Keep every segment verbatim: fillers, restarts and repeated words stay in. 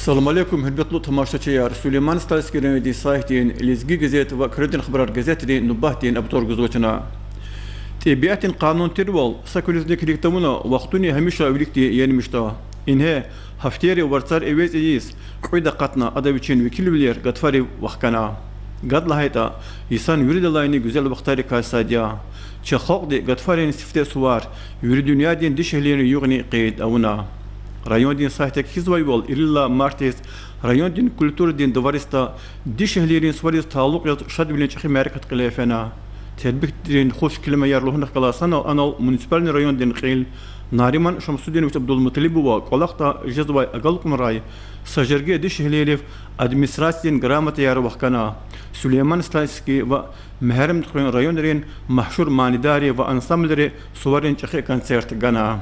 Салам алейкум, гьуьрметлу тамашачияр! Сулейман-Стальский райондин сайтдин, Лезги газет ва Куьредин хабарар газетрин нубатдин обзор гузва чна. ТӀебиатдин къанун тирвал са куьруьзни килиг тавуна, вахтунин гьамиша виликди енмишда. Ингье, гьафтейрив варцар эвез ийиз, кьуьд акъатна, ада вичин векилвилер гатфарив вахкана. Гад лагьайтӀа, йисан виридалайни гуьзел вахтарикай сад я. Чи халкьди гатфарин сифте сувар вири дуьньядин дишегьлийрин югъни къейд авуна. Райондин сайтда кхьизвайвал, ирилай мартдиз райондин культурадин дворецда дишегьлийрин сувариз талукь яз шадвилин чӀехи мярекат кьиле фена. Тербиядин хуш келимаяр лугьунихъ галаз санал анал муниципальный райондин кьил Нариман Шамсудинович Абдулмуталибова кӀвалахда жезвай агалкьунрай са жерге дишегьлийрив администрациядин грамотаяр вахкана, Сулейман-Стальский ва Мегьарамдхуьруьн районрин машгьур манидарри ва ансамблри суварин чӀехи концерт гана.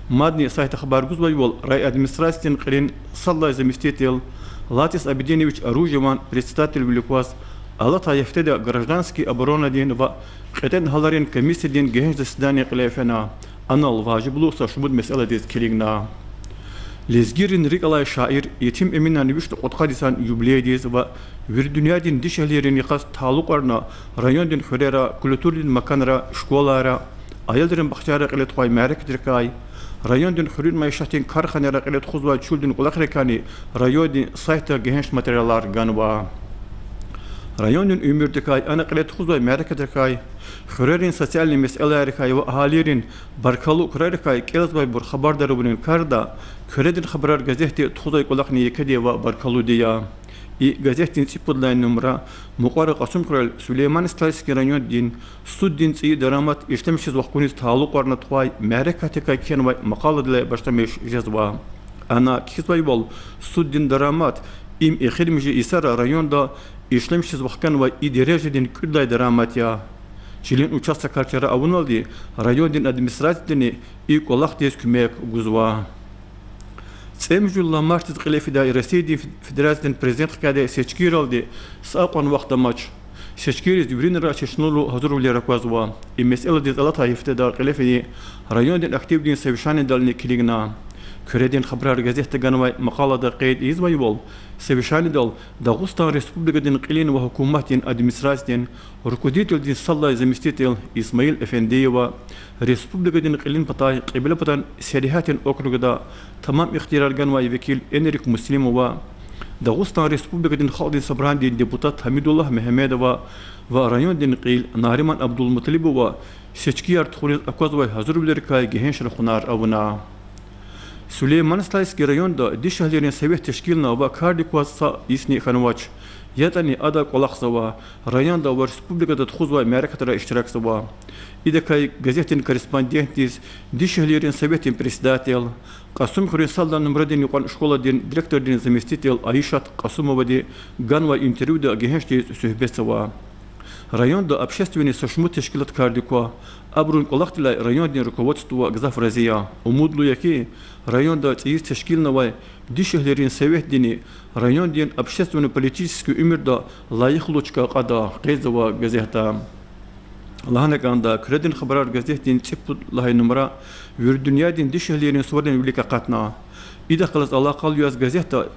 Мадни сайтда хабар гузвайвал, райадминистрациядин кьилин сад лагьай заместитель Латис Абидинович Оружеван председательвилик кваз алатай гьафтеда гражданский оборонадин ва кьетӀен гьаларин комиссиядин гегьенш заседание кьиле фена. Анал важиблу са шумуд месэладиз килигна. Лезгийрин рикӀ алай шаир Етим Эминан вишни кьудкъад йисан юбилейдиз ва вири дуьньядин дишегьлийрин йикъаз талукьарна райондин хуьрера, культурадин маканра, школайра, аялрин бахчайра кьиле тухвай мярекатрикай, райондин хуьруьн майишатдин карханайра кьиле тухузвай чуьлдин кӀвалахрикайни райондин сайтда гегьенш материалар ганва. Райондин уьмуьрдикай, ана кьиле тухузвай мярекатрикай, хуьрерин социальный месэлайрикай ва агьалийрин баркаллу крарикай кӀелзавайбур хабардар авунин карда Куьредин хабарар газетди тухузвай кӀвалахни екеди ва баркаллуди я. И газетдин цӀипуд лагьай нумра мукьвара Кьасумхуьрел Сулейман-Стальский райондин суддин цӀийи дарамат ишлемишиз вахкуниз талукьарна тухвай мярекатдикай кхьенвай макъаладилай башламиш жезва. Ана кхьизвайвал, суддин дарамат им эхиримжи йисара районда ишлемишиз вахканвай и дережадин кӀуьд лагьай дарамат я. Чилин участокар чара авуналди, райондин администрациядини и кӀвалахдиз куьмек гузва. ЦӀемуьжуьдалай мартдиз кьиле фидай Россиядин Фед-, Федерациядин Президент хкядай сечкийралди са акьван вахт амач. Сечкийриз виринра чешнелу гьазурвилер аквазва. И месэладиз алатай гьафтеда кьиле фейи райондин активдин совещанидални килигна. Куьредин хабарар газетда ганвай макъалада къейд ийизвайвал, совещанидал Дагъустан Республикадин кьилин ва гьукуматдин администрациядин руководителдин сад лагьай заместитель Исмаил Эфендиева, республикадин кьилин патай Кьиблепатан сергьятдин округда тамам ихтиярар ганвай векил Энрик Муслимова, Дагъустан Республикадин Халкьдин Собранидин депутат Гьамидуллагь Мегьамедова ва райондин кьил Нариман Абдулмуталибова сечкияр тухуниз аквазвай гьазурвилерикай гегьенш рахунар авуна. Сулейман-Стальский районда дишегьлийрин совет тешкилна ва кардик кваз са йисни хьанвач. ЯтӀани ада кӀвалахзава, районда ва республикада тухузвай мярекатра иштиракзава. Идакай газетдин корреспондентдиз дишегьлийрин советдин председатель, Кьасумхуьруьн сад лагьай нумрадин юкьван школадин директордин заместитель Айишат Кьасумовади ганвай интервьюда гегьеншдиз суьгьбетзава. Районда общественный са шумуд тешкилат кардик ква. Абурун кӀвалахдилай райондин руководство гзаф рази я. Умудлу я хьи, районда цӀийиз тешкилнавай дишегьлийрин советдини райондин общественно-политический уьмуьрда лайихлу чка кьада, къейдзава газетда. Лагьана кӀанда, Куьредин хабарар газетдин цӀипуд лагьай нумра вири дуьньядин дишегьлийрин суварин вилик акъатна. Идахъ галаз алакъалу яз газетда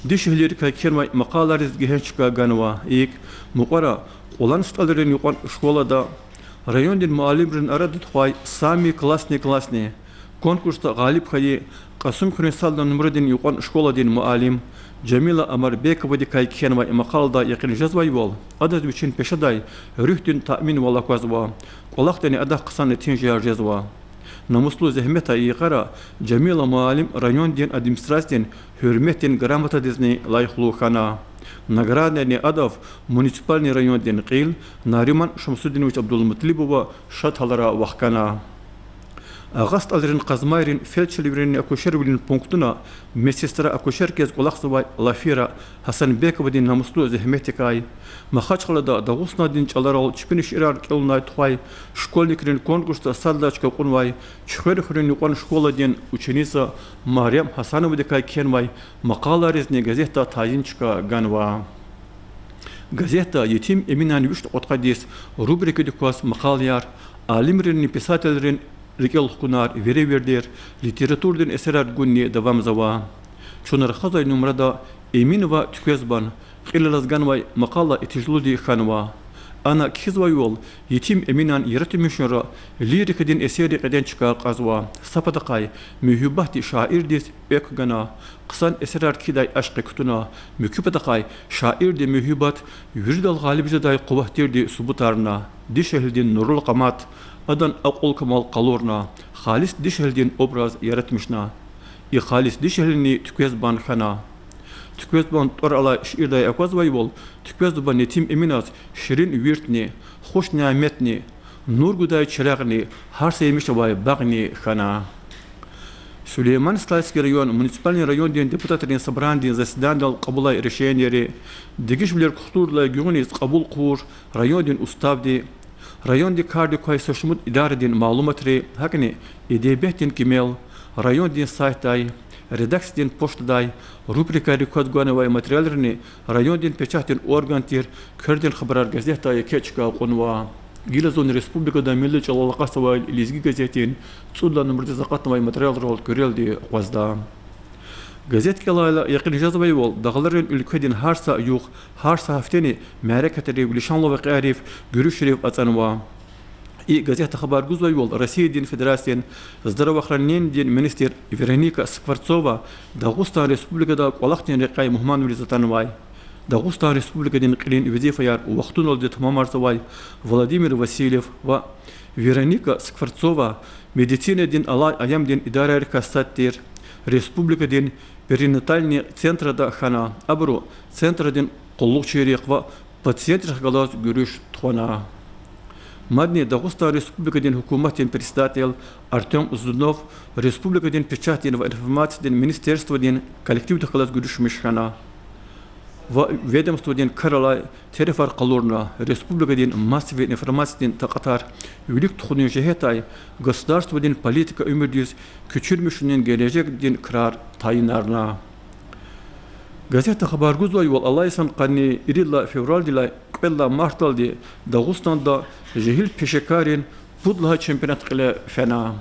дишегьлийрикай кхьенвай макъалайриз гегьенш чка ганва. ИкӀ, мукьвара Кьулан СтӀалрин юкьван школада райондин муаллимрин арада тухвай Самые классные классные конкурсда гъалиб хьайи Кьасумхуьруьн сад лагьай нумрадин юкьван школадин муаллим Жамила Амарбековадикай кхьенвай макъаладай якъин жезвайвал, адаз вичин пешадай руьгьдин таъминвал аквазва, кӀвалахдани адахъ хъсан нетижаяр жезва. Намуслу зегьметдин йикъара Жамила муаллим райондин администрациядин Гьуьрметдин грамотадизни лайихлу хьана. Награднидани адав муниципальный райондин кьил Нариман Шамсудинович Абдулмуталибова шад гьалара вахкана. Агъа СтӀалрин Къазмайрин фельдшервилинни акушервилин пунктуна медсестра-акушерка яз кӀвалахзавай Лафира Гьасанбековадин намуслу зегьметдикай, Махачкъалада Дагъустандин чӀаларал чпин шиирар кӀелунай тухвай школьникрин конкурсда сад лагьай чка кьунвай Чуьхверхуьруьн юкьван школадин ученица Марьям Гьасановадикай кхьенвай макъалайризни газетда тайин чка ганва. Газетда Етим Эминан вишни кьудкъад йис рубрикадик кваз макъалаяр, алимринни писателрин рикӀел хкунар, веревирдер, литературадин эсерар гунни давамзава. Чун рахазвай нумрада Эмин ва Туьквезбан кьил алаз ганвай макъала итижлуди хьанва. Ана кхьизвайвал, Етим Эминан яратмишунра лирикадин эсеррин кьеден чка кьазва. Са патахъай, муьгьуьббатди шаирдиз экв гана, хъсан эсерар кхьидай ашкъи кутуна, муькуь патахъай, шаирдин муьгьуьббат виридал гъалиб жедай къуват тирди субутарна, дишегьлидин нурлу къамат, адан акьул-камал къалурна, халис дишегьлидин образ яратмишна. И халис дишегьлини Туьквезбан хьана. Туьквезбан тӀвар алай шиирдай аквазвайвал, Туьквезбан Етим Эминаз ширин виртни, хуш няметни, нур гудай чирагъни, гьар са емиш авай багъни хьана. Сулейман-Стальский район муниципальный райондин депутатрин собранидин заседанидал кьабулай решенийри, дегишвилер кутурдалай гуьгъуьниз кьабул хъувур райондин уставди, райондин кардик квай са шумуд идарадин малуматри, гьакӀни идебиятдин кимел, райондин сайтдай, редакциядин почтадай, рубрикайрик кваз гванвай материалрини райондин печатдин орган тир Куьредин хабарар газетдай еке чка кьунва. Гила зун республикада милли чӀалал акъатзавай Лезги газетдин цӀуд лагьай нумрадиз акъатнавай материалрал куьрелди акъвазда. Газет кӀелайла якъин жезвайвал, дагъларин уьлкведин гьар са югъ, гьар са гьафтени мярекатрив, лишанлу вакъиайрив, гуьруьшрив ацӀанва. И газетда хабар гузвайвал, Россиядин Федерациядин здравоохранениедин министр Вероника Скворцова Дагъустан Республикада кӀвалахдин рекьяй мугьманвилиз атанвай Дагъустан Республикадин кьилин везифаяр вахтуналди тамамарзавай Владимир Васильев ва Вероника Скворцова медицинадин алай аямдин идарайрикай сад тир республикадин перинатальный центрда хьана, абуру центрдин къуллугъчийрихъ ва пациентрихъ галаз гуьруьш тухвана. Мадни Дагъустан Республикадин гьукуматдин председатель Артём Здунов республикадин печатдин ва информациядин министерстводин коллективдихъ галаз гуьруьшмиш хьана ва ведомстводин кар алай терефар къалурна, республикадин массовый информациядин такьатар вилик тухунин жигьетдай государстводин политика уьмуьрдиз куьчуьрмишунин гележегдин крар тайинарна. Газетда хабар гузвайвал, алай йисан къанни ирид лагьай февралдилай кьвед лагьай мартдалди Дагъустанда жегьил пешекаррин пуд лагьай чемпионат кьиле фена.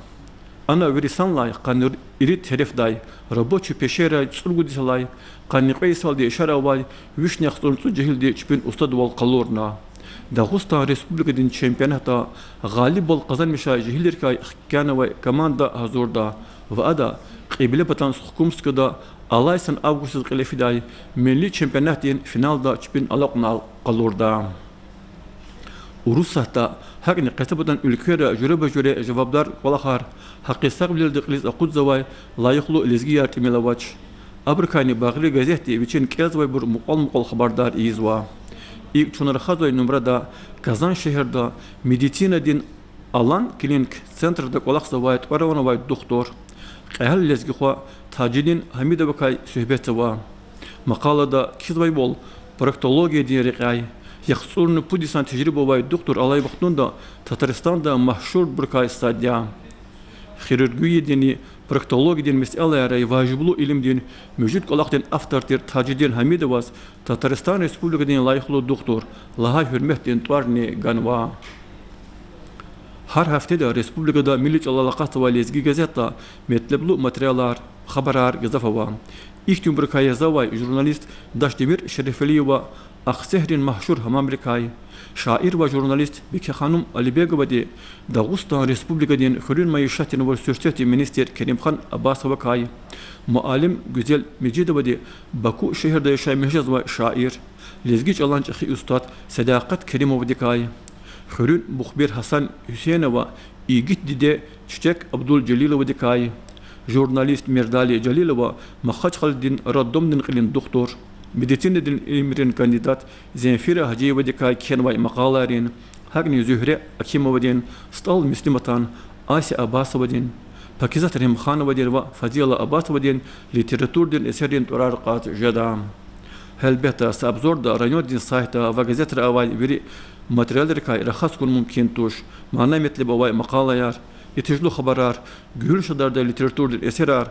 Ана вири санлай къанни ирид терефдай, рабочий пешейрай цӀуругуд йисалай къанни кьве йисалди ишара авай вишни яхцӀурни цӀуд жегьилди чпин устадвал къалурна. Дагъустан Республикадин чемпионатда гъалибвал къазанмишай жегьилрикай хкянавай команда гьазурда ва ада Кьиблепатан Сухкумскда алай йисан августдиз кьиле фидай милли чемпионатдин финалда чпин алакьунар къалурда. Урусатда, гьакӀни къецепатан уьлквейра жуьреба-жуьре жавабдар кӀвалахар, гьакъисагъвилелди кьилиз акъудзавай лайихлу лезгияр тӀимил авач. Абурукайни багъри газетди вичин кӀелзавайбур мукьвал-мукьвал хабардар ийизва. ИкӀ, чун рахазвай нумрада Казан шегьерда медицинадин Алан Клиник центрда кӀвалахзавай тӀвар авунвай духтур, кьегьал лезги хва Тажидин Гьамидовакай суьгьбетзава. Макъалада кхьизвайвал, проктологиядин рекьяй яхцӀурни пуд йисан тежриба авай духтур алай вахтунда Татарстанда машгьурбурукай сад я. Хирургиядинни проктологиядин месэлайрай важиблу илимдин муьжуьд кӀвалахдин автор тир Тажидин Гьамидоваз Татарстан Республикадин лайихлу духтур лагьай гьуьрметдин тӀварни ганва. Гьар гьафтеда республикада милли чӀалал акъатзавай Лезги газетда метлеблу материалар, хабарар гзаф ава. Ихьтинбурукай язавай журналист Дашдемир Шерефелиева Ахцегьрин машгьур гьамамрикай, шаир ва журналист Бикеханум Алибеговади Дагъустан Республикадин хуьруьн майишатдин ва суьрсетдин министр Керимхан Абасовакай, муаллим Гуьзел Межидовади Баку шегьерда яшамиш жезвай шаир, лезги чӀалан чӀехи устад Седакъат Керимовадикай, хуьруьн мухбир Гьасан Гьуьсейнова Игит диде Чичек Абдулжелиловадикай, журналист Мердали Жалилова Махачкъаладин роддомдин кьилин духтур, медицинадин илимрин кандидат Земфира Гьажиевадикай кхьенвай макъалайрин, гьакӀни Зуьгьре Акимовадин, СтӀал Муслиматан, Ася Абасовадин, Пакизат Рагьимхановадин ва Фазила Абасовадин литературадин эсеррин тӀварар кьаз жеда. Гьелбетда, са обзорда райондин сайтда ва газетра авай вири материалрикай рахаз хьун мумкин туш. Мана-метлеб авай макъалаяр, итижлу хабарар, гуьгьуьл шадардай литературадин эсерар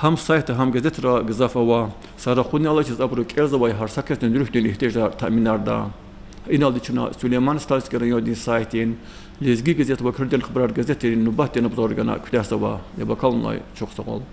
гьам сайтда, гьам газетра гзаф ава. Са рахунни алачиз абуру кӀелзавай гьар са касдин руьгьдин игьтияжар таъминарда. Иналди чна Сулейман-Стальский райондин сайтдин Лезги газет ва Куьредин хабарар газетрин нубатдин обзор гана куьтягьзава. Яб акалунай чухсагъул.